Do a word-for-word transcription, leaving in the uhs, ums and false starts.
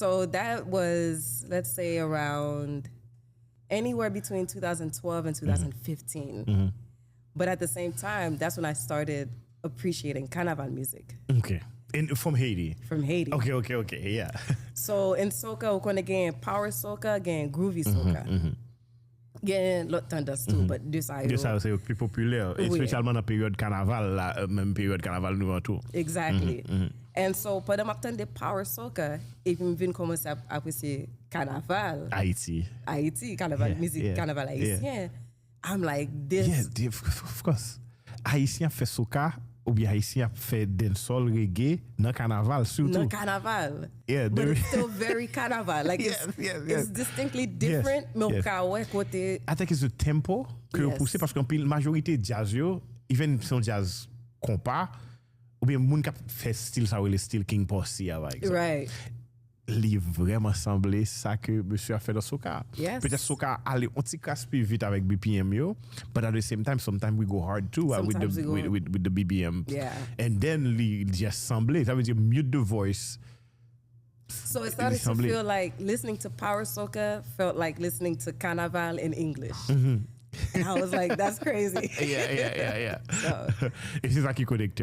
So that was, let's say, around anywhere between twenty twelve and twenty fifteen. But at the same time, that's when I started appreciating carnaval music. Okay. And from Haiti. From Haiti. Okay, okay, okay. Yeah. So in soca, ou konnen gen power soca, gen groovy soca. Gen lòt tandans tou, but de sa yo. De sa yo se yo ki pi popilè, espesyalman nan peryòd kanaval la, euh, menm peryòd kanaval nou an tou. Exactly. And so, pandan m ap tande power soca, epi m vin kòmanse ap apresye kanaval. Ayiti. Ayiti, kanaval, mizik kanaval ayisyen. I'm like, this. Yeah, of course. Ayisyen ap fè soca, oubyen Ayisyen ap fè dancehall, reggae nan kanaval sitou. Nan kanaval. Yeah, but it's still very carnaval. Like, yes, it's, yes, yes. It's distinctly different, yes, men ou ka wè kote. I think it's the tempo ke yo pouse, paske anpil, majorite jazz yo, even si yon jazz konpa, oubyen moun k ap fè stil sa yo rele stil King Posse a, pa egzanp. Right. Li vrèman sanble sa ke mesye a fè nan soca. Yes. Petèt soca ale yon ti kras pi vit avèk B P M yo, but at the same time, sometimes we go hard too uh, with, the, Sometimes we go with, with, with the B P M. Yeah. And then li just sanble. Sa vle di mute the voice. So it started to feel like listening to power soca felt like listening to carnaval in English. And I was like, that's crazy. Yeah, yeah, yeah, yeah. So, E se sa ki konekte.